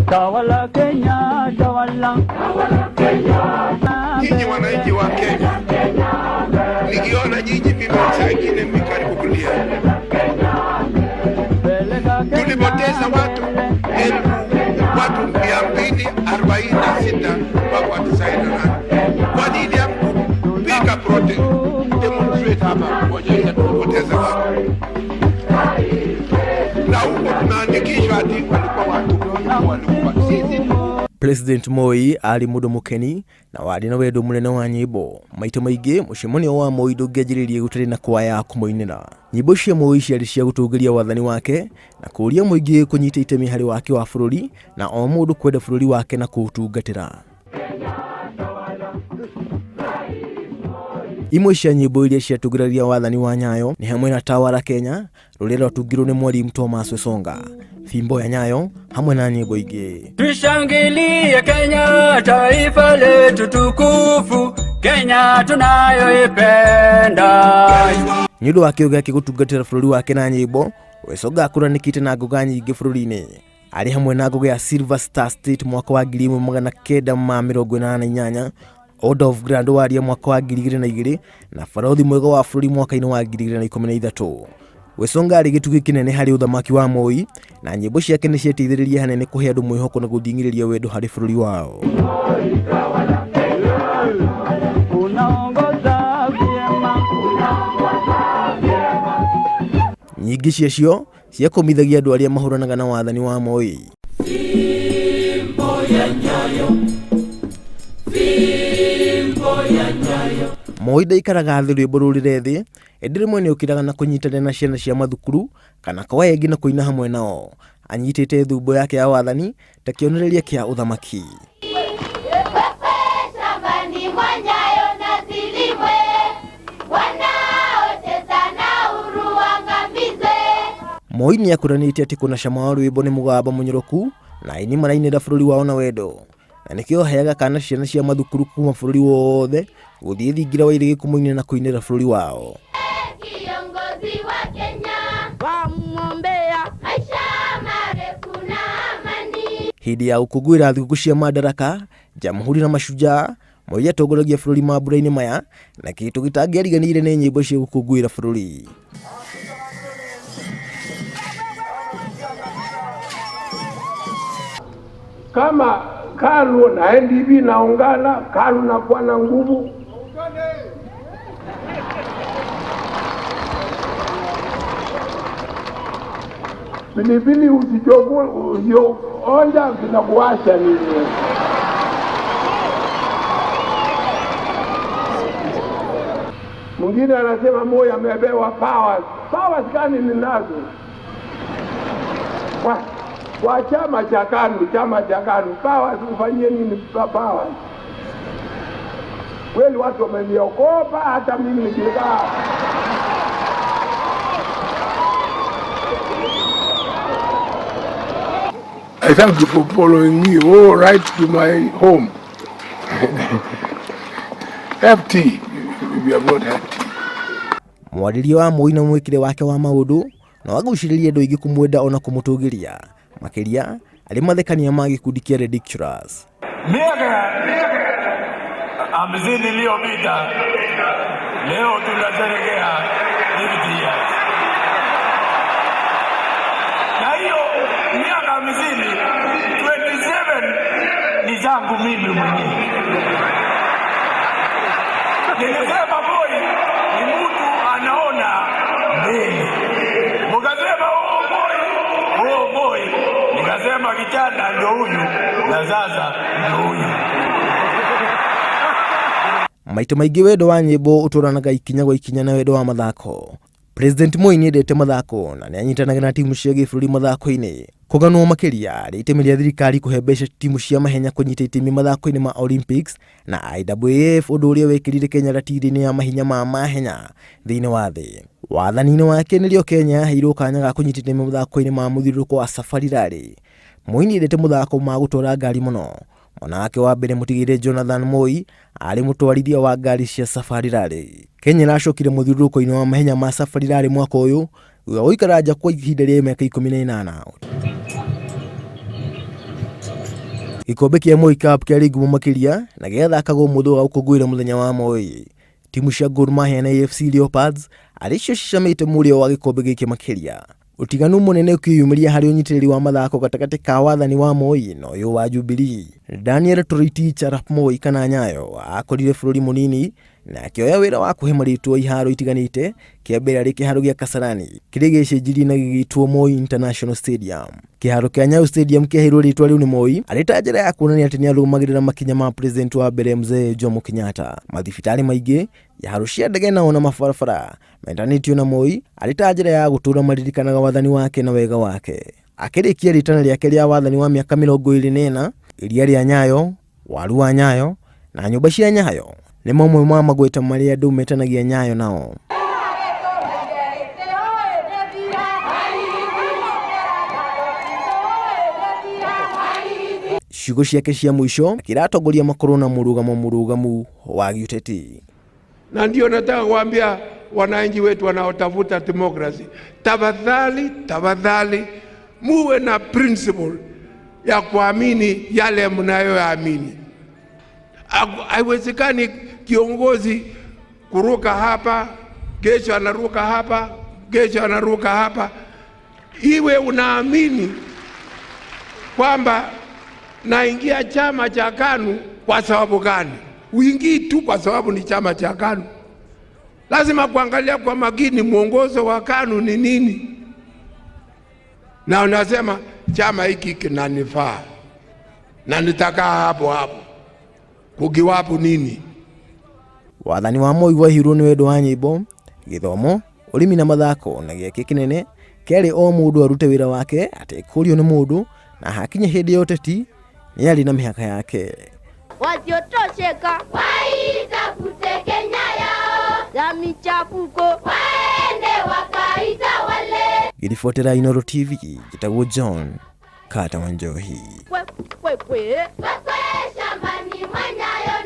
Tawala Kenya, tawala. Nyinyi wananchi wa Kenya, nikiona nyinyi mimi saa ingine mimi karibu kulia. Peleka Kenya Tulipoteza watu mbele. elfu watu 246 mpaka wa 98. Kwa nini hamkupiga protest demonstrate hapa kuonyesha tulipoteza watu? Na huko tunaandikishwa ati walikuwa watu walikuwa sisi. President Moi arĩ mũndũ mũkeni na warĩ na wendo mũnene wa nyĩmbo. Maita maingĩ mũcemanio wa Moi ndũngĩanjĩrĩirie gũtarĩ na kwaya kũmũinĩra. Nyĩmbo cia Moi ciarĩ cia gũtũgĩria wathani wake na kũũria mũingĩ kũnyita itemi harĩ waki wa bũrũri na o mũndũ kwenda bũrũri wake na kũũtungatĩra. Imwe cia nyĩmbo iria ciatũgĩragia wathani wa Nyayo nĩ hamwe na Tawala Kenya rũrĩa rwatungirwo nĩ Mwalimu Thomas Wesonga, Fimbo ya Nyayo hamwe na nyĩmbo ingĩ. Tushangilie Kenya, taifa letu tukufu, Kenya tunayoipenda. Nĩ ũndũ wa kĩyo gĩake gũtungatĩra bũrũri wake na nyĩmbo, Wesonga akũranĩkĩte na ngoga nyingĩ bũrũri-inĩ. Arĩ hamwe na ngoga ya Silver Star State mwaka wa 1988, Order of Grand Warrior mwaka wa 2002 na Barothi mwega wa bũrũri mwaka-inĩ wa 2013. Wesonga arĩ gĩtugĩ kĩnene harĩ ũthamaki wa Moi na nyĩmbo ciake nĩ ciateithĩrĩirie hanene kũhe andũ mwĩhoko na gũthing'ĩrĩria wendo harĩ bũrũri wao. Unaongoza vyema. Nyingĩ ciacio ciakomithagia andũ arĩa mahũranaga na wathani wa Moi. Moi ndaikaraga thĩ rwĩmbo rũrĩre thĩ, ĩndĩ rĩmwe nĩokĩraga na kũnyitanĩra na ciana cia mathukuru kana kwaya ĩngĩ na kũina hamwe nao anyitĩte thumbo yake ya wathani ta kĩonereria kĩa ũthamaki. Shambani mwa Nyayo na zilimwe, wanaocheza na uru waangamizwe. Moi nĩ akũranĩte atĩ kũna cama wa rwĩmbo nĩ mũgamba mũnyoroku na aini marainĩra bũrũri wao na wendo, na nĩkĩo aheaga kana ciana cia mathukuru kuma bũrũri wothe gũthiĩ thingira wa iregi kũmũinĩra na kũinĩra bũrũri wao. Kiongozi wa Kenya, wamwombea maisha marefu na amani. Hĩndĩ ya gũkũngũĩra thigũkũ cia Madaraka, Jamhuri na Mashujaa, Moi atongoragia bũrũri mambura-inĩ maya na kĩndũ gĩtangĩariganĩire nĩ nyĩmbo cia gũkũngũĩra bũrũri. Kama KANU na NDP naungana, KANU nakuwa na nguvu. Pilipili usichoonja kinakuwasha nini? Mwingine anasema Moi amepewa powers. Powers gani ninazo? Kwa chama cha KANU, chama cha KANU, powers ufanyie nini powers? Kweli watu wameniogopa, hata mimi nikikaa. I thank you for following me all right to my home. Have tea if you have not had tea. Mwarĩrie wa Moi na mwĩkĩre wake wa maũndũ no agucĩrĩrie andũ aingĩ kũmwenda ona kũmũtũgĩria, makĩria arĩ mathekania ma gĩkundi kĩa Ridiculous. Miaka 50 iliyopita leo tunasherehekea 50 years, na hiyo miaka 50 27 ni zangu mimi mwenyewe. Nilisema Moi ni mtu anaona mbele, mukasema oh, Moi oh, Moi. Nikasema kijana ndio huyu na sasa ndio huyu. Maita maingĩ wendo wa nyĩmbo ũtwaranaga ikinya gwa ikinya na wendo wa mathako. President Moi nĩendete mathako na nĩanyitanagĩra na timu cia gĩbũrũri mathako-inĩ. Kũganwo makĩria rĩ itemi rĩa thirikari kũhe mbeca timu cia mahenya kũnyita itemi mathako-inĩ ma Olympics na IAAF, ũndũ ũrĩa wekĩrire Kenya ratiri-inĩ ya mahinya ma mahenya thĩinĩ wa thĩ. Wathani-inĩ wake nĩrĩo Kenya yaheirwo kanya ga kũnyita itemi mathako-inĩ ma mũthiũrũrũko wa Safari Rally. Moi nĩendete mũthako ma gũtwara ngari mũno. Mwana wake wa mbere mũtigĩre Jonathan Moi arĩ mũtwarithia wa ngari cia Safari Rally. Kenya ĩracokire mũthiũrũrũko-inĩ wa mahenya ma Safari Rally mwaka ũyũ thutha wa gũikara nja kwa ihinda rĩa mĩaka 18. Gĩkombe kĩa Moi Cup kĩarĩ ngumo makĩria na gĩathakagwo mũthũ wa gũkũngũĩra mũthenya wa Moi. Timu cia Gor Mahia na AFC Leopards arĩ cio cicamĩte mũrĩo wa gĩkombe gĩkĩ makĩria. Ũtiganu mũnene ũkĩyumĩria harĩ ũnyitĩrĩri wa mathako gatagatĩ ka wathani wa Moi na ũyũ wa Jubilee. Daniel Toroitich arap Moi kana Nyayo akorire bũrũri mũnini na akĩoya wĩra wa kũhe marĩtwa iharo itiganĩte, kĩa mbere arĩ kĩharo gĩa Kasarani kĩrĩa gĩacenjirie na gĩgĩtwo Moi International Stadium. Kĩharo kĩa Nyayo Stadium kĩaheirwo rĩtwa rĩu nĩ Moi arĩ ta njĩra ya kuonania atĩ nĩarũmagĩrĩra makinya ma president wa mbere Mzee Jomo Kenyatta. Mathibitarĩ maingĩ, iharo cia ndege na ona mabarabara mendanĩtio na Moi arĩ ta njĩra ya gũtũũra maririkanaga wathani wake na wega wake. Akĩrĩkia rĩtana rĩake rĩa wathani wa mĩaka 24, iria rĩa Nyayo, waru wa Nyayo na nyũmba cia Nyayo nĩ mamwe ma magweta marĩa andũ metanagia Nyayo nao. Ciugo ciake cia mũico akĩra atongoria makorwo na mũrũgamo mũrũgamu wa gĩũteti. Na ndio nataka kuambia wananchi wetu wanaotafuta demokrasi, tafadhali, tafadhali muwe na principle ya kuamini yale mnayoyaamini. Haiwezekani kiongozi kuruka hapa, kesho anaruka hapa, kesho anaruka hapa. Iwe unaamini kwamba naingia chama cha KANU kwa sababu gani? Uingii tu kwa sababu ni chama cha KANU. Lazima kuangalia kwa makini mwongozo wa KANU ni nini, na unasema chama hiki kinanifaa na nitakaa hapo hapo, kukiwapo nini. Wathani wa Moi waihirwo nĩ wendo wa nyĩmbo, gĩthomo, ũrĩmi na mathako, na gĩake kĩnene kĩarĩ o mũndũ arute wĩra wake atekũrio nĩ mũndũ, na hakinya hĩndĩ ya ũteti nĩ arĩ na mĩhaka yake. Wasiotosheka Waitafute Kenya yao, ya michafuko. Waende wakaitawale. Ngĩribotera Inooro TV, njĩtagwo John Carter Wanjohi. Kwe kwe kwe. Kwekwe shambani mwa Nyayo.